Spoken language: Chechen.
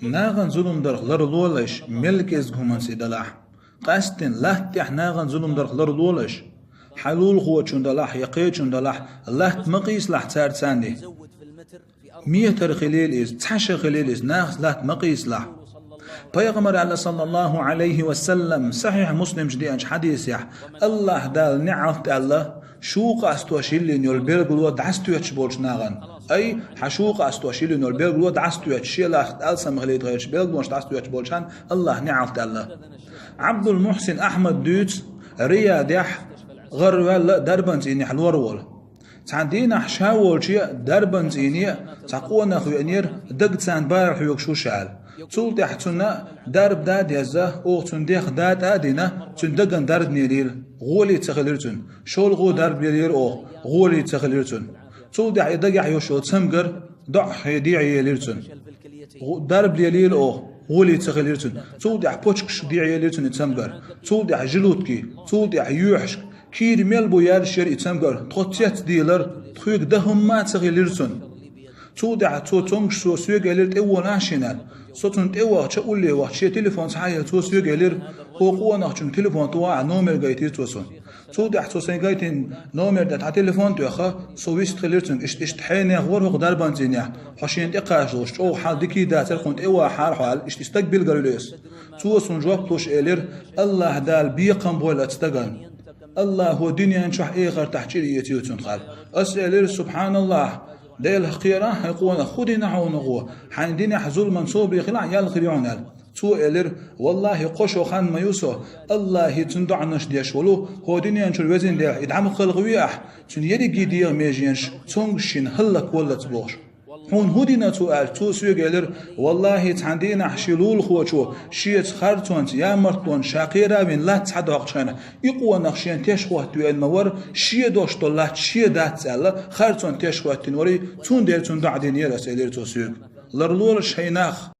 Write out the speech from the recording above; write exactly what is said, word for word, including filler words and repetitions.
Наган зулум дарх лар лолаш, мел кӀезг хӀуманца и далахь. Къаьстина латта тӀехь наган зулум дарх лар лолаш. Хьан лулахочун далахь, я кхечун далахь, латта ма къийсалахь цар царни. Метар хилийла иза, цхьа ша хилийла иза, нахаца латта ма къийсалахь. Пайхамар аьлла, саллаллаху Ӏалайхи ва саллам, сахьихь Муслимчу деанчу хьадисехь, Аллахь Дала неӀалт аьлла, шу къастош йиллина йолу билгало дӀасатоьттуш болчу нахана. Ай, хьан шу къастош йиллина йолу билгало дӀасатоьттуш, шен лахта алсам хилийта хилча билгалонаш дӀасатоьттуш болчарна Аллахь неӀалт аьлла. Ӏабдул-Мухьсин Ахьмад дуьйцу Риядехь гӀарваьлла дарбан цӀийнехь лор волу. Цхьана дийнахь ша волче а, дарбан цӀийне а цхьа къонах веанера, даг царна бара хьоьгуш ву ша аьлла. Цул тӀаьхьа цунна дарба да а дезна, оха цунна дехха датӀа а дина, цуьнан дагна дарба лелийра, гӀоле ца хилира цуьнан. ШолгӀа дарба лелийра оха, гӀоле ца хилира цуьнан. Цул тӀаьхьа и дагехь йолуш йолу цамгар доӀа хье дехьа елира цуьнан. ГӀу-, дарба лелийра оха, гӀоле ца хилира цуьнан. Цул тӀаьхьа почкаш дехьа елира цуьнан и цамгар. Цул тӀаьхьа желудки, цул тӀаьхьа йоьхьашка. Кийра мел бу яьлла шера и цамгар, тхо цец дийлар, тхоьга дан хӀумма а ца хилира цунна. Цул тӀаьхьа цо цомгуш цо соьга элира тӀевогӀу аш хӀинца. Со цунна тӀевахча, улле вахча, шен телефон схьаелла цо соьга элира, хӀокху къонахчун телефон тӀе вахьа номер гайтира цо суна. Цул тӀаьхьа цо сайн гайтина номер тӀе тхан телефон тоьхна, со вист хилира цуьнга, иштта, иштта хьенех вара хӀокху дарбан цӀийнехь, хьо шена тӀекхачалуш, чӀогӀа хьал дика дацара, хӀунда тӀевахьара хьо аьлла, иштта и стаг билгалвелира аса. Цо суна жоп луш элира, Аллахь Дала бекхам бойла оцу стагана. Аллахьо дуьнен чохь эхартахь чӀир эцийла цунна хьал. Аса элира, субхьаналлахь, Делах кхерахь хьайн къонах, хӀун дина хьуна гӀо, хьайн динехь зуламан собаре хилахь ял хир ю хьуна аьлла. Цо элира, валлахьи, кхо шо хан ма ю со, Аллахье цунна доӀанаш деш волу, хӀокху дуьнен чуьра везина Дела, и дӀа ма кхалхаве ахь, цуьнан ерриге дегӀан меженаш цомгуш шена хӀаллакваллалц бохуш. Хьуна хӀун дина цо аьлча, цо соьга элира, валлахьи, цхьана дийнахь шен лулахочо шеца харцонца, ямартлонца ша кхера а вина латта схьадоккхучу хенахь, и къонах шена теш хӀотта веана ма вара, шен долуш долу латта шен дац аьлла, харцонца теш хӀоттийна вара, цундела цунна доӀа динера аса, элира цо соьга. Ларлолаш хьайн нах!